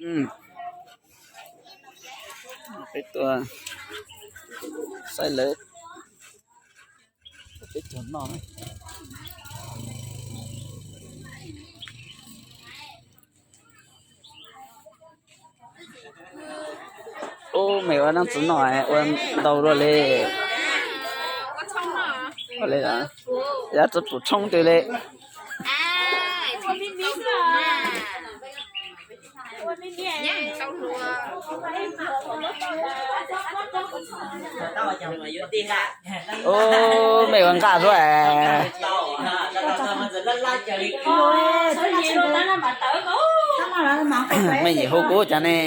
Peb tuaj saib lawv peb caug noj. Ub, mej ua neej txiv noj ua ntau dua li. Ua li, yog txiv pum tshoob twg li. Ub, mej ua nqaj xwb. Mej yeej hu kuv cas ne?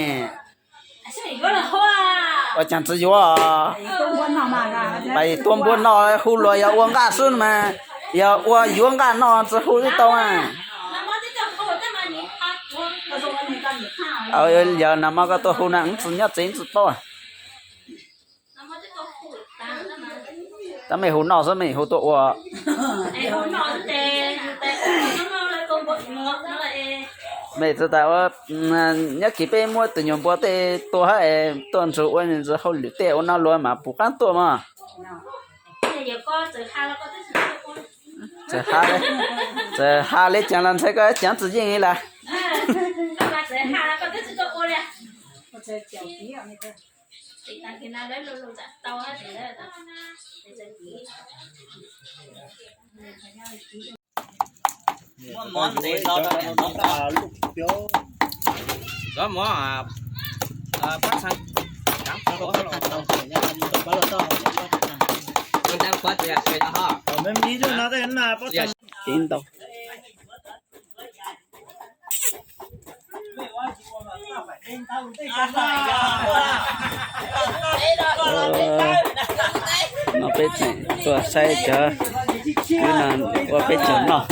Ua cas tsis yuav? Pais tua npua noj hu luag yog ua nqaj xwb mas, yog ua yuav nqaj noj tsis hu twb tau a. Yog nag hmo koj tuaj hu na, tsis nyob tsev tsis paub. Tab mej hu noj xwb mej hu tuaj ua. Mej txawm tas ua, nyob kis peb muab tus nyuag npua tej tua hab es tuaj ntsug ua ntsis hauj lwm tej ua no luag mas puas qab tuaj mog. Txawm ha li cas los ntshai koj ceev tsis yeej li lawm. Cev ntau. No peb tseem tuaj saib cov kwv no ua peb caug noj.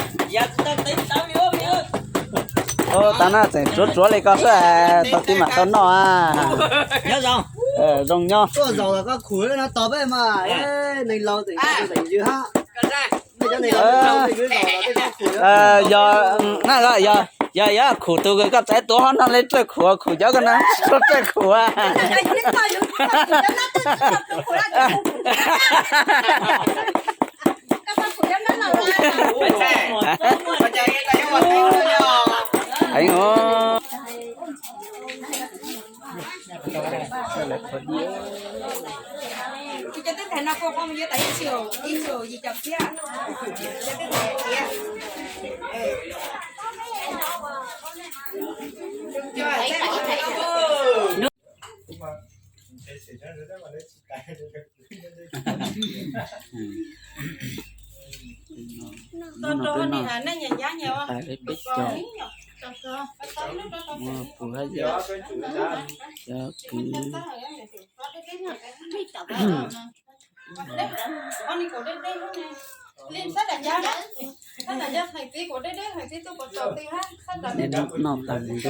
Ub, tas na tseem tsuav tsuav li ko xwb, tau tib mam tau noj. Zoo nyob. Yog, yog, yog khum tus koj txav tuav hov no li txawj khum, khum cov koj no txawj khum. Heev os. Peb caug, muaj puj hab yawm, cov kwv. Noj tag mus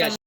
ntej.